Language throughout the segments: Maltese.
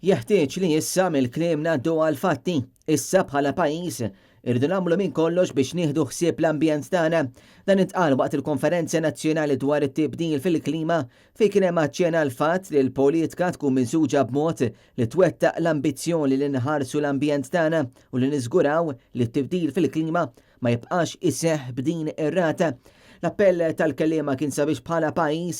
Jeħtieġ li issa mill-kliem ngħaddu għall-fatti. Issa bħala pajjiż irridu nagħmlu minn kollox biex nieħdu ħsieb l-ambjent tagħna. Dan intqal waqt il-Konferenza Nazzjonali dwar it-Tibdil fil-Klima fejn kien hemm aċċenn għall-fatt li l-politika tkun minsuġa b'mod li twettaq l-ambizzjoni li nħarsu l-ambjent tagħna u li niżguraw li t-tibdil fil-klima ma jibqax iseħħ b'din ir-rata. L-appell tal-kelliema kien sabiex bħala pajjiż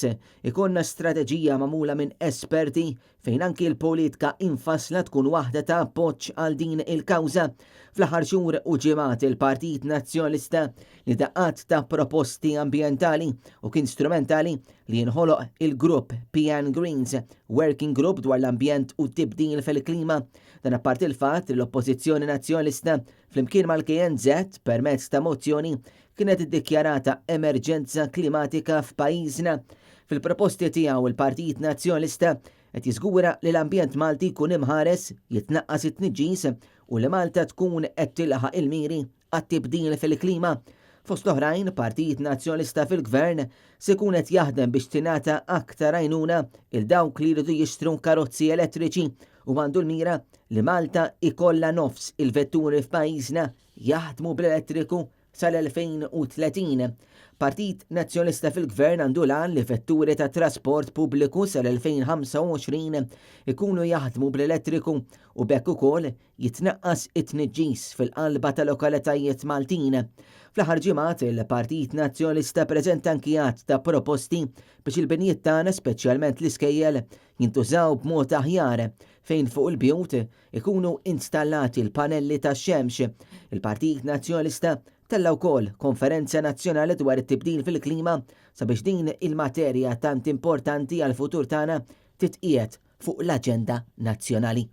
ikollna strateġija magħmula minn esperti fejn anki l-politka imfassla tkun waħda ta' appoġġ għal din il-kawża. Fl-aħħar xhur u ġimgħat il-Partit Nazzjonalista li għadd ta' proposti ambjentali u kien strumentali li jinħoloq il-grupp PN Greens, Working Group dwar l-ambjent u tibdil fil-klima. Dan apparti il-fatt li l-Oppożizzjoni Nazzjonalista flimkien mal-KNŻ permezz ta' mozzjoni kienet iddikjarata emerġenza klimatika f'pajjiżna. Fil-proposti tiegħu il-Partit Nazzjonalista qed jiżgura li l-ambjent Malti jkun imħares, jitnaqqas it-tniġġis u li Malta tkun qed tilħaq il-miri għat-tibdil fil-klima. Fost oħrajn, Partit Nazzjonalista fil-Gvern se jkun qed jaħdem biex tingħata aktar għajnuna lil dawk li jridu jixtru karozzi elettriċi u għandu l-mira li Malta ikollha nofs il-vetturi f'pajjiżna jaħdmu bl-elettriku sal-2030. Partit Nazzjonalista fil-Gvern għandu l-għan li vetturi ta' trasport pubbliku sal-2025 ikunu jaħdmu bl-elettriku u b'hekk ukoll jitnaqqas it-tniġġis fil-qalba ta' lokalitajiet Maltin. Fl-aħħar ġimgħat il-Partit Nazzjonalista preżenta anki għadd ta' proposti biex il-binjiet tagħna speċjalment l-iskejjel jintużaw b'mod aħjar fejn fuq il-bjut ikunu installati l-panelli tax-xemx. Il-Partit Nazzjonalista tella' wkoll konferenza nazzjonali dwar it-tibdil fil-klima sabiex din il-materja tant importanti għall-futur tagħna titqiegħed fuq l-aġenda nazzjonali.